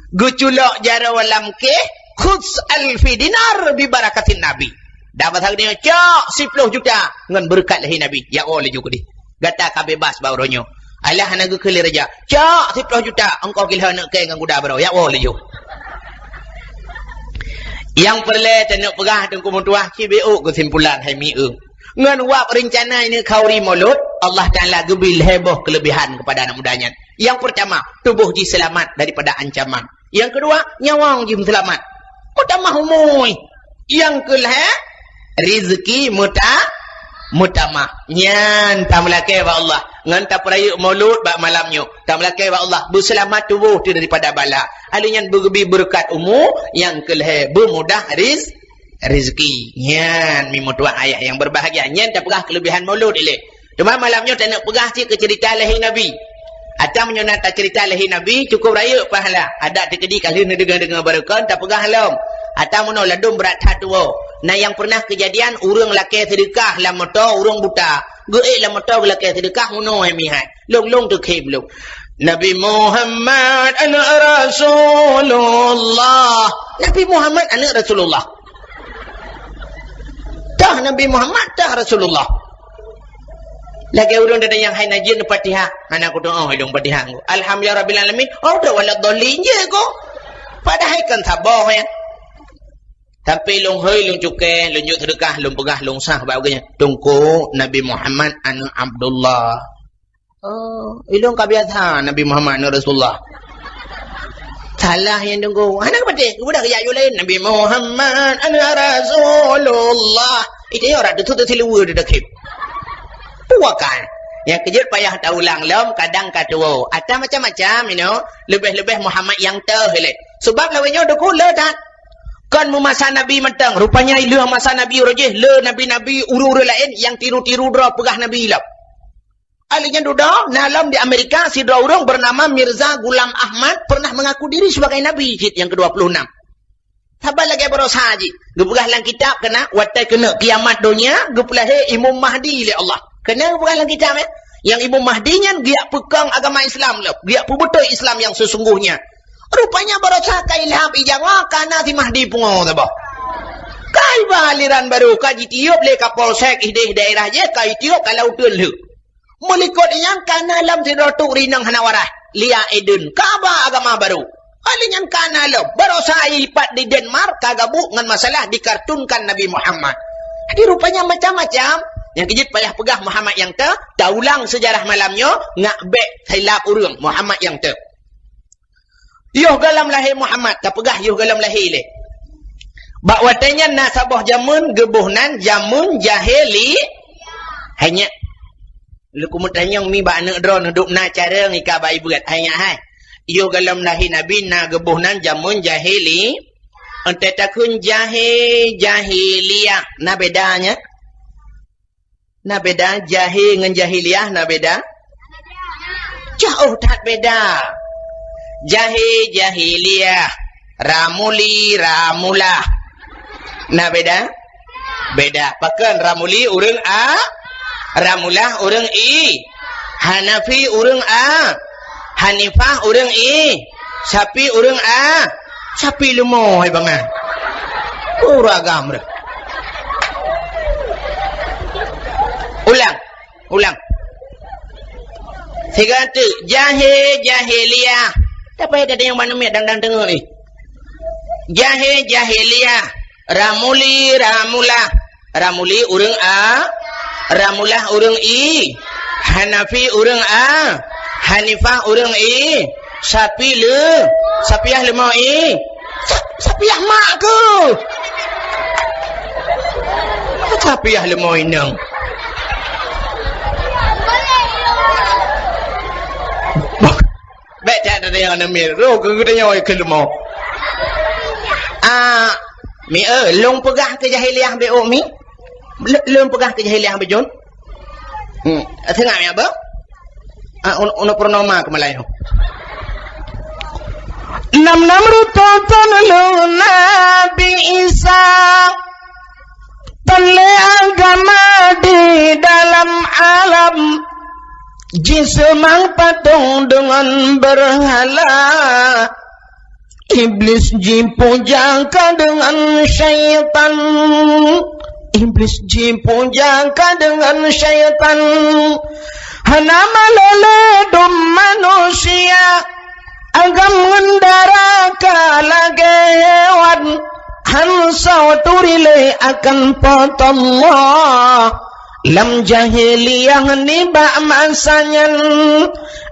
Geuculok jaroe lam kéh, "Khudz alfi dinar bi barakatin Nabi." Dak basa geutanyoe, "Cok siploh juta ngon beureukat lahé Nabi." Ya Allah, laju keudeh. Gata ka bebas bak uroe nyoe. Alah hana geukheun lé raja, "Cok, siplôh juta, ongkoh kilhô neuk kèe ngon kuda baroe, jak woe laju." Nyang peureulèe taneuk peugah Teungku meutuah, ci beuôt keusimpulan hai mieu. Ngon wab reuncana ineuk khauri Maulud, Allah Taala geubri lhèe boh keuleubihan keupada aneuk muda nyan. Nyang peurtama, tuboh jih seulamat daripada ancaman. Nyang keudua, nyawöng jih meuseulamat. Meutamah umui. Nyang keulhèe, rezeki meuta-, meutamah. Nyan tameulakèe bak Allah. Ngon tapeurayeuk Maulud bak malam nyoe. Tameulakèe bak Allah. Beuseulamat tuboh teuh daripada bala. Alheuh nyan beugeubri beureukat umu, nyang keulhèe beumudah riz-, rezeki. Nyan, mi meutuah ayah nyang berbahagia. Nyan tapeugah keuleubihan Maulud ilèe. Teuma malam nyoe taneuk peugah cit keu ceurita lahé Nabi. Ata meunyoe na taceurita lahé Nabi, cukôp rayeuk pahala. Adak teukeudi ka lheueh neudeungoe-deungoe barokon, tapeugah lom. Ata meunoe ladôm brat that tuwoe. Na nyang peureunah keujadian, ureueng lakèe seudeukah lam moto, ureueng buta. Geuék lam moto geulakèe seudeukah, meunoe hai mihai. Lôn-lôn teukhém lôn. Nabi Muhammad aneuk Rasulullah. Nabi Muhammad aneuk Rasulullah. Tah Nabi Muhammad, tah Rasulullah. Lagèe ureueng datang nyang hai na jeuet Fatihah, hana kutu'oh ilôn Fatihah. Alhamdulillahirabbil alamin. Oh, dah waladdallin je ko. Padahai kan saboh ya. Tapi lôn hôi, lôn cukée, lôn jok seudeukah, lôn peugah, lôn sah bak geuh nyan. Teungku, Nabi Muhammad aneuk Abdullah. Oh, ilôn ka biasa Nabi Muhammad aneuk Rasulullah. Salah nyan Teungku. Hana geupatéh, geubeudôh geujak yue laén. Nabi Muhammad aneuk Rasulullah. Itu ya orang tu, tu, tu, tu, tu, tu, tu, tu. Puakan. Nyang keujeuet payah taulang lom, kadang ka tuwoe. Ata macam-macam, you know. Leubeh-leubeh Muhammad nyang teuh ilée. Sebab lawét nyoe Teungku le that. Kon meumasa Nabi mantong. Rupanya ileuh masa Nabi uroe jih, le nabi-nabi ureueng-ureueng laén nyang tiru-tiru droe peugah Nabi lom. Alheuh nyan dudoe, na lom di Amerika, sidroe ureueng bernama Mirza Ghulam Ahmad pernah mengaku diri sebagai nabi cit nyang kedua puluh enam. Saban lagée baroesa jih. Geupeugah lam kitab keunan, watée keuneuk kiamat donya, geupeulahé Imam Mahdi lé Allah. Keunan geupeugah lam kitab, eh. Nyang Imam Mahdi nyan geujak peukong agama Islam lom, geujak peubeutôi Islam nyang sesungguhnya. Rupanya baroesa ka ilham i Jawa, ka na si Mahdi pungo saboh. Ka iba aliran baru, ka jitiup lé Kapolsek idéh daerah jih, ka itiup ka lam uteuen lheueh. Meulikot nyan ka na lom sidroe tu rinong hana waras, Lia Eden, ka ba agama baru. Alheuh nyan ka na lom, baroesa ipat di Denmark ka gabuk ngon masalah dikartunkan Nabi Muhammad. Jadi rupanya macam-macam. Nyang keujeuet payah peugah Muhammad nyang teuh, taulang seujarah malam nyoe, ngak bék silap ureueng Muhammad nyang teuh. Yoh gohlom lahé Muhammad, tapeugah yoh gohlom lahé lé. Bak watée nyan na saboh jameun geuboh nan jameun jahili-, hai nyak. Leuku meutanyong mi bak aneuk droeneuh dum na carông ika bak ibuet, hai nyak hai. Yoh gohlom lahé Nabi na geuboh nan jameun jahili-, entée takheun jahé, jahiliyah, na beda nyan? Na beda, jahé ngon jahiliyah na beda? Jauh that beda. Jahé, jahiliyah. Ramuli, ramulah. Na beda? Beda. Pakon Ramuli ureueng A? Ramulah ureueng I? Hanafi ureueng A? Hanifah ureueng I? Syafi ureueng A? Syafi leumo hai bangai. Ureueng agam deh. Ulang. Ulang. Sigoe teuk, jahé, jahiliyah. Tapi ada yang mana miet dang-dang teungoh ni. Jahé, jahiliyah. Ramuli, ramulah. Ramuli ureueng A, Ramulah ureueng I, Hanafi ureueng A, Hanifah ureueng I, Syafi le, Syafiyah leumo I, Sa-, Syafiyah mak keuh. Syafiyah leumo inong. Bék that teudeungoe aneuk miet, roh keu geutanyoe keu leumo. Ah, mi, eh, lôn peugah keu jahiliyah beuôt mi. L-, lôn peugah keu jahiliyah beujeuet. Hmm, seungab mi apa? Ah, un-, uneuk purnoma keu Malayu. Nam-nam rutoh ton lôn Nabi Isa. Tan lé agama di dalam alam, jiseumang patong deungon beurhala. Iblis jipuja ka deungon syaitan. Iblis jipuja ka deungon syaitan. Hana malée lé dum manusia, agam ngon dara ka lagée hewan, han soe turi lé akan Po teu Allah. Lam jahiliyah nibak masa nyan,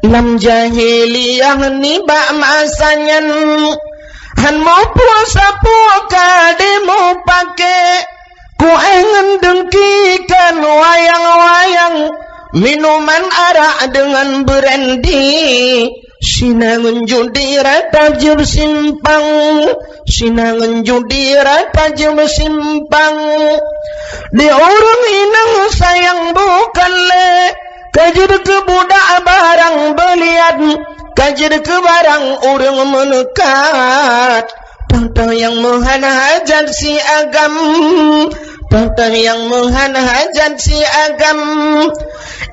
lam jahiliyah nibak masa nyan, han muphom sapeue ka dimupake, kueh ngon deungki kan wayang-wayang, minuman arak deungon brandy, sina ngon judi rata jeuet simpang, sina ngon judi rata jeuet simpang. Di ureuëng inong sayang bukan lé, ka jeuet keu budak barang beulian, ka jeuet keu barang ureuëng meuneukat. Toh-toh nyang meuhan hajat si agam, toh-toh nyang meuhan hajat si agam,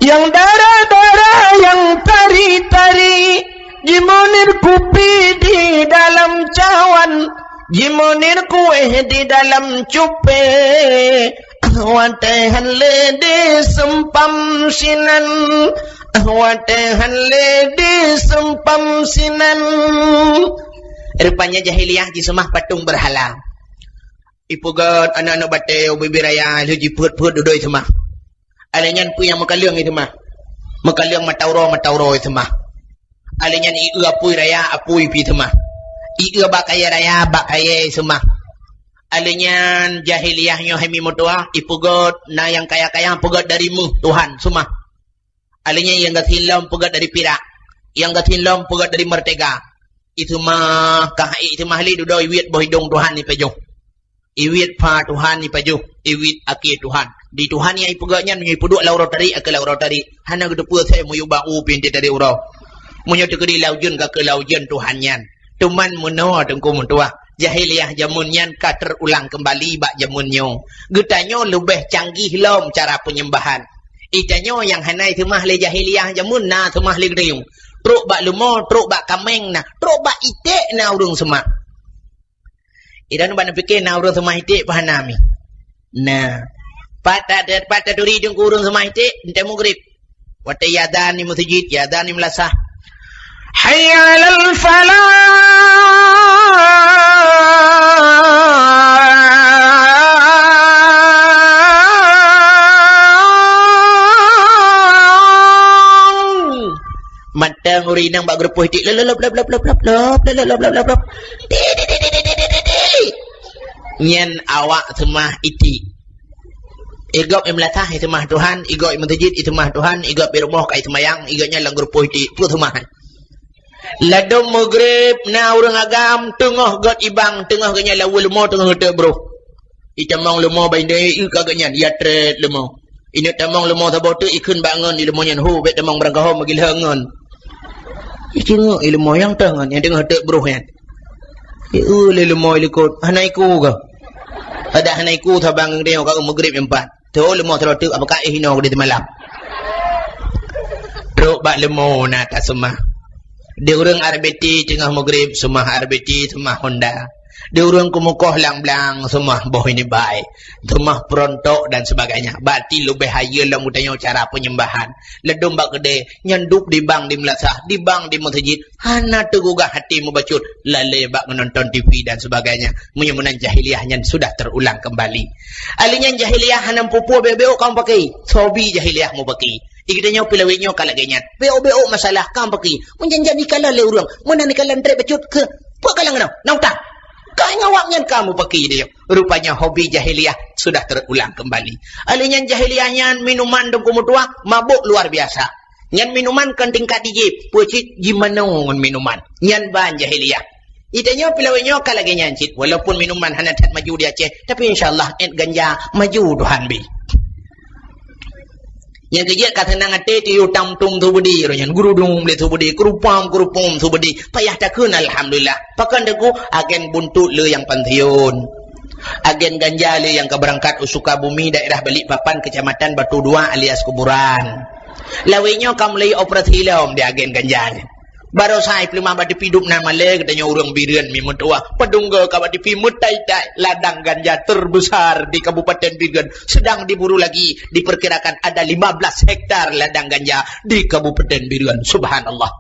nyang dara-dara nyang tari-tari, jimunir kupi di dalam cawan, jimunir kueh di dalam cupe. Ah, watée han lé diseumpam sinan, ah, watée han lé diseumpam sinan. Rupanya jahiliyah jiseumah patong beurhala. Ipeugét aneuk-aneuk batée ubé-ubé raya lheueh jipeuet-peuet dudoe seumah. Alèh nyan peue nyang meukaleueng i seumah? Meukaleueng mata uroe, mata uroe i seumah. Alèh nyan i eu apui raya, apui pih seumah. I eu bak kayèe raya, bak kayèe seumah. Alèh nyan jahiliyah nyoe hai mi meutuah, ipeugét na nyang kaya-kaya peugét dari méuh Tuhan seumah. Alèh nyan nyang gasien lom peugét dari pirak, nyang gasien lom peugét dari meurtega. I seumah, ka hai i seumah lé dudoe iwiet boh idong Tuhan ipajoh. Iwiet pha Tuhan ipajoh, iwiet akhé Tuhan. Di Tuhan nyang ipeugét nyan meunyoe ipeuduek lam uroe tarék, akhé lam uroe tarék. Hana geuteupeue asai meuyueb bak u pintoe tarék uroe. Meunyoe teukeudi lam ujeuen, ka keu lam ujeuen Tuhan nyan. Teuma meunoe teungku meutuah, jahiliyah jameun nyan ka teurulang keumbali bak jameun nyoe. Geutanyoe leubeh canggih lom cara peunyembahan. Itanyoe nyang hana iseumah lé jahiliyah jameun na seumah lé geutanyoe. Trok bak leumo, trok bak kaméng na, trok bak iték na ureuëng seumah. Idan bak neupike na ureuëng seumah iték pah na mi. Nah, pat ta-, pat taturi teungku ureuëng seumah iték, enteuk mugrib. Watèe iazan di meuseujid, iazan di meulasah. Hayya 'alal falah. Mantong ureuëng inong bak geureupoh iték, lop, lop, lop. Ti, ti, ti. Nyan awak seumah iték. Igob i meulasah iseumah Tuhan, igob i meuseujid iseumah Tuhan, igob i rumoh ka iseumayang, igob nyan lam geureupoh iték, peue seumah. Ladôm mugrib na ureuëng agam teungoh gét ibang, teungoh gét nyan lawoe leumo teungoh geuteuk broh. Itamong leumo bandée ieu ka gét nyan, ya trét leumo. Ineuk tamong leumo saboh teuk ikheun bak ngon di leumo nyan, "Ho, bék tamong barangkaho meugilhong ngon." Icingeuk i leumo nyang teuh ngon nyang teungoh teuk broh nyan. Ieu lé leumo i likot, hana iku kah? Adak hana iku saban ngon geutanyoe ka mugrib nyan pat. Teuh leumo sidroe teuk apakah eh inoe keudeh teumalam. Trok bak leumo na taseumah. Di ureuëng R B T teungoh mugrib seumah R B T, seumah Honda. Di ureuëng keumukoh lam blang seumah boh ini bai, seumah peurontok dan sebagainya. Berarti leubeh hayeue lom geutanyoe cara peunyembahan. Ladôm bak keudè, nyan duek di bang di meulasah, di bang di meuseujid, hana teugugah até meubacut, lalé bak meunonton T V dan sebagainya. Meunyoe meunan jahiliyah nyan sudah terulang keumbali. Alèh nyan jahiliyah hana meupeue-peue, bék-bék kamoe pake. Hobi jahiliyah meupake. Di geutanyoe pih lawét nyoe ka lagèe nyan. Bék-bék masalah kamoe pake. Meujan-jan ikalon lé ureuëng, meunan ikalon trép bacut keu peue kalon keunoe? Na utang. Ka ngon awak nyan kamoe pake di nyoe. Rupanya hobi jahiliyah sudah terulang kembali. Alèh nyan jahiliyah nyan minuman teungku meutuah mabök luar biasa. Nyan minuman kon tingkat dijép, peue cit jimanoe ngon minuman. Nyan ban jahiliyah. Di tanyoe pih lawét nyoe ka lagèe nyan cit, walaupun minuman hana that maju di Aceh, tapi insya Allah ét ganja maju Tuhan bi. Nyang keujeuet ka seunang até tuyue tam tum subedi roh nyan, gurudum lé subedi, keurupam-keurupum subedi, payah takheun alhamdulillah. Pakon teungku, agen buntut le nyang pensiun. Agen ganja le nyang ka beurangkat u Sukabumi, daerah Balikpapan, Kecamatan Batu Dua alias Kuburan. Lawét nyoe ka mulai operasi lom di agen ganja nyan. Barosa i peuleumah bak tepi dum na malèe geutanyoe ureueng Bireuen mi meutuah. Padum goe ka bak tepi meutai-tai ladang ganja terbesar di Kabupaten Bireuen sedang diburu lagi. Diperkirakan ada lima belas hektar ladang ganja di Kabupaten Bireuen. Subhanallah.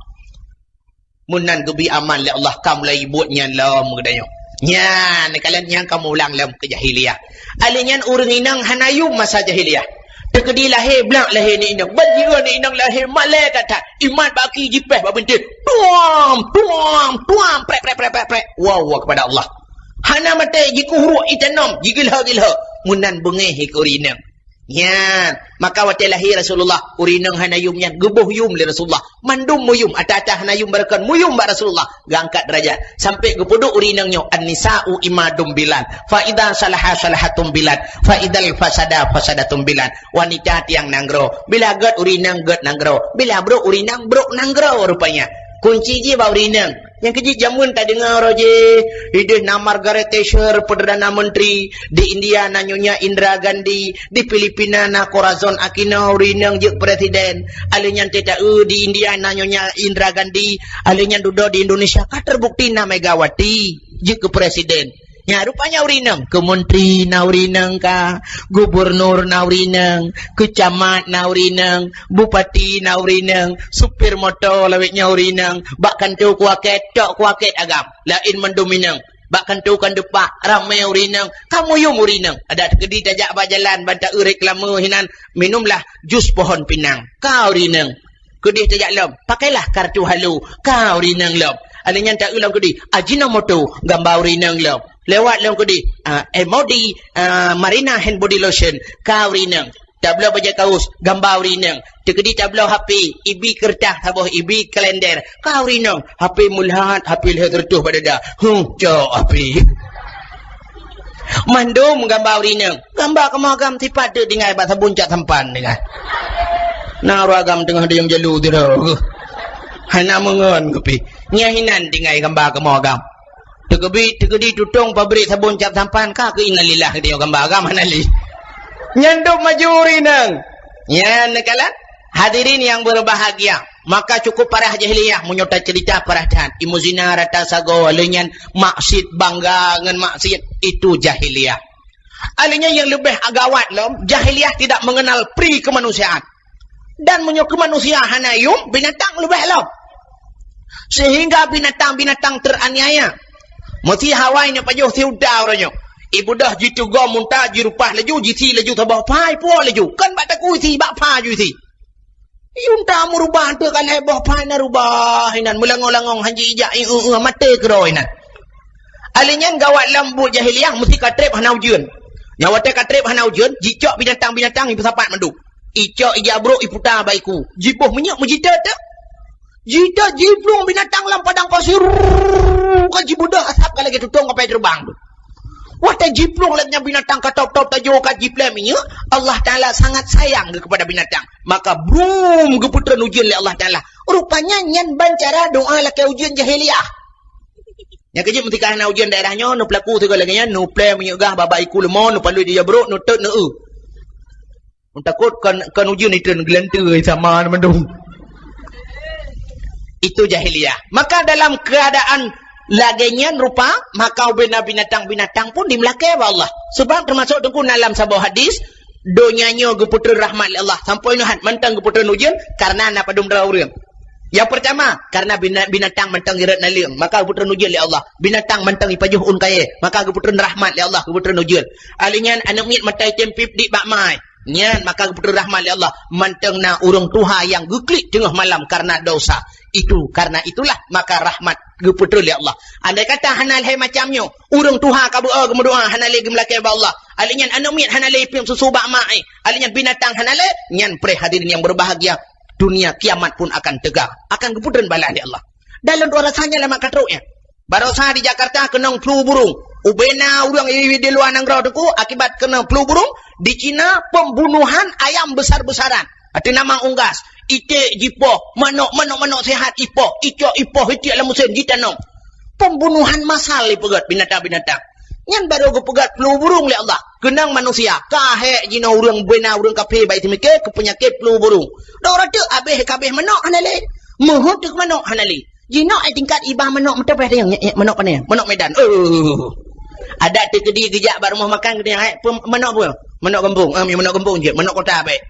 Meunan geubi aman lé Allah, ka mulai buet nyan lom geutanyoe. Nyan, kalon nyan ka mulang lom keu jahiliyah. Alèh nyan ureueng inong hana yum masa jahiliyah. Teukeudi lahé, blak lahé ni inong. Ban jiôh ni inong lahé, malèe that-that. Imat bak aki jipéh bak bintéh. Tuam, tuam, tuam, prek, prek, prek, prek, prek. Wow, wow kepada Allah. Hana maté, jikuh ruek itanom, jigilho-gilho. Meunan beungéh keu ureueng inong. Nyan, maka watèe lahé Rasulullah, ureueng inong hana yum nyan, geuboh yum lé Rasulullah. Mandum meuyum, ata-ata hana yum barokon, meuyum bak Rasulullah, geuangkat derajat. Sampai geupeuduek ureueng inong nyoe, "An-nisa'u imadum bilad, fa idza salaha salahatum bilad, fa idzal fasada fasadatum bilad." Wanita tiang nanggroe, bila gèt ureueng inong gèt nanggroe, bila brôk ureueng inong brôk nanggroe rupanya. Kunci jih bak ureueng inong. Nyang keujeuet jameun tadeungoe roh jih, idéh na Margaret Thatcher, Perdana Menteri, di India na Nyonya Indira Gandhi, di Filipina na Corazon Aquino, ureueng inong jeuet presiden. Alèh nyan teuta-eu di India na Nyonya Indira Gandhi, alèh nyan dudoe di Indonesia ka terbukti na Megawati jeuet keu presiden. Nyan rupanya ureueng inong, keu menteri na ureueng inong ka, gubernur na ureueng inong, keu camat na ureueng inong, bupati na ureueng inong, supir moto lawét nyan ureueng inong, bak kantô kuakét, tok kuakét agam, laén mandum inong. Bak kantô kan depak, ramé ureueng inong, ka meuyum ureueng inong. Adak teukeudi tajak bak jalan, ban ta-eu reklame hinan, "Minumlah jus pohon pinang." Ka ureueng inong. Keudéh tajak lom, "Pakailah kartu Halo." Ka ureueng inong lom. Alèh nyan ta-eu lom keudéh, Ajinomoto, gamba ureueng inong lom. Lewat lom keudéh, ah, Emodi, ah, Marina Hand Body Lotion. Ka ureueng inong. Tabloe bajèe kaos, gamba ureueng inong. Teukeudi tabloe H P, ibi keureutah saboh, ibi kalender. Ka ureueng inong. H P meulhat, H P lhèe reutôh bak dada. Huh, cok H P. Mandum gamba ureueng inong. Gamba kamoe agam sipat teuk tinggai bak sabon cap sampan tinggai. Na ureueng agam teungoh diyong jalu sidroe. Hana meungon kupi. Nyan hinan tinggai gamba kamoe agam. Teukeudi, teukeudi tutong pabrik sabon cap sampan ka keu innalillah geutanyoe gamba agam hana lé. Nyan dum maju ureueng inong. Nyan neukalon. Hadirin yang berbahagia. Maka cukup parah jahiliyah, meunyoe taceurita parah that. Ilmu zina rata sagoe, lheueh nyan maksiet bangga ngon maksiet, itu jahiliyah. Alèh nyan nyang leubeh gawat lom, jahiliyah tidak mengenal pri kemanusiaan. Dan meunyoe keu manusia hana yum, binatang leubeh lom. Sehingga binatang-binatang teraniaya. Meusi hawai nyoe pajoh si unta uroe nyoe. Ibeudôh jiteugoe unta, jirubah laju, jisi laju saboh pha, ipuwoe laju. Kon bak takue isi, bak pha ju isi. Unta meurubah teuk ka lhèe boh pha na rubah inan, meulangong-langong, han ji ijak, ieu-eu, maté keudroe inan. Alèh nyan gawat lom buet jahiliyah, meusi ka trép hana ujeuen. Nyan watèe ka trép hana ujeuen, jicok binatang-binatang, jipeusapat mandum. Icok ija brôk, iputa bak iku. Jiboh minyeuk, meujiteuk teuk. Jiteuk jiplueng binatang lam padang pasir, ka jibeudôh asab ka lagèe tutong kapai teubang tu. Watèe jiplueng lagèe nyan binatang ka tôb-tôb tajoe ka jiplè minyeuk, Allah Taala sangat sayang geuh kepada binatang. Maka brum geupeutreun ujeuen lé Allah Taala. Rupanya nyan ban cara doa lakèe ujeuen jahiliyah. Nyang keujeuet meutika hana ujeuen daerah nyoe, neupeulaku sigoe lagèe nyan, neuplè minyeuk gah bak iku leumô, neupalui di ija brôk, neuteuk, neu-eu. Takot kon, kon ujeuen itreun geulanteue sama mandum. Itu jahiliyah. Maka dalam keadaan lagèe nyan rupa, maka ubena binatang-binatang pun dimeulakèe bak Allah. Sebab teumasok teungku na lam saboh hadis, donya nyoe geupeutreun rahmat lé Allah. Sampoe nyoe hat mantong geupeutreun ujeuen karena na padum droe ureueng. Yang pertama, karena bina-, binatang mantong irot naleueng, maka geupeutreun ujeuen lé Allah. Binatang mantong ipajoh ôn kayèe, maka geupeutreun rahmat lé Allah, geupeutreun ujeuen. Alèh nyan aneuk miet mata item pip dik bak mai. Nyan maka geupeutreun rahmat lé Allah. Mantong na ureueng tuha nyang geuklik teungoh malam karena dosa. Itu, karena itulah maka rahmat geupeutreun lé Allah. Andai kata hana lhèe macam nyoe, ureueng tuha ka beu-o geumeudoa hana lé geumeulakèe bak Allah. Alèh nyan aneuk miet hana lé ipiep susu bak mak, eh. Alèh nyan binatang hana lé, nyan preh hadirin yang berbahagia, dunia kiamat pun akan tegak, akan geupeutreun balaih lé Allah. Dan lôn tuan rasa nyan lam ka trok nyan. Barosa di Jakarta keunong flu burung. Ubena ureueng di luwa nanggroe teungku akibat keunong flu burung. Di Cina pembunuhan ayam besar-besaran. Ateueh nama unggas, iték jipoh, manok, manok, manok sehat ipoh, icok ipoh, itiek lam mesin jitanom. Pembunuhan massal ipeugöt binatang-binatang. Nyan barô geupeugöt flu burung lé Allah. Keunong manusia, ka hék jinoe ureueng bina ureueng kafé bak seumiké keu peunyakét flu burung. Dok rateuk abéh kabéh manok hana lé. Meuheuet teuk manok hana lé. Jinoe ai tingkat iba manok meuteupeh teunyang, nyek, nyek, manok pane? Manok Medan. Oh. Adak teukeudi geujak bak rumoh makan geutanyoe, "Hai, peumanok peue?" "Manok gampông." "Ah, manok gampông jeuet, manok kota bèk."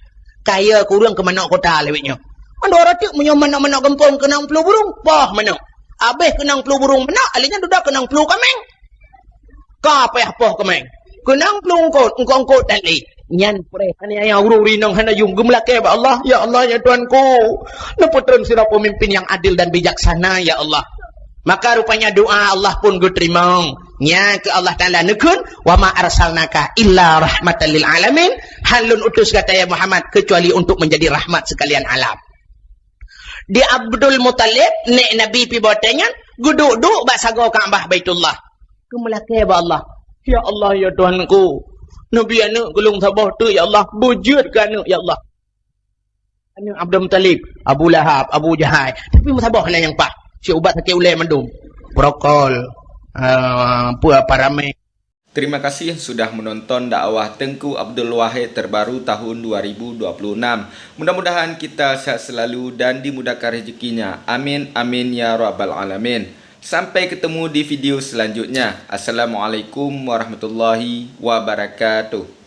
Kaya kureueng keu manok kota lewat nyoe. Mandua ratik meunyoe manok-manok gampông keunong plu burung, poh manok. Abéh keunong plu burung manok, alèh nyan dudoe keunong plu kaméng. Ka payah poh kaméng. Keunong plu eungkôt, eungkôt-eungkôt tali. Nyan preh aniaya ureueng inong hana yum geumeulakée bak Allah, "Ya Allah, ya Tuhanku, neupeutreun sidroe peumimpin nyang adil dan bijaksana, ya Allah." Maka rupanya doa Allah pun geuteurimong. Nya keu Allah Taala neukheun, "Wa ma arsalnaka illa rahmatan lil alamin." Han lôn utus gata ya Muhammad kecuali untuk menjadi rahmat sekalian alam. Di Abdul Muthalib, nek Nabi pi bote nyan, geuduek-duek bak sagoe Ka'bah Baitullah. Keumeulakée bak Allah. "Ya Allah, ya Tuhanku, neubi aneuk keu lôn saboh teuk, ya Allah. Beujeuet keu aneuk, ya Allah." Aneuk Abdul Muthalib, Abu Lahab, Abu Jahal. Tapi meusaboh hana nyang paih. Siubat sakét ulée mandum. Prokol, ah, apa, apa ramé. Terima kasih sudah menonton dakwah Tengku Abdul Wahid terbaru tahun dua ribu dua puluh enam. Mudah-mudahan kita sehat selalu dan dimudahkan rezekinya. Amin, amin, ya rabbal alamin. Sampai ketemu di video selanjutnya. Assalamualaikum warahmatullahi wabarakatuh.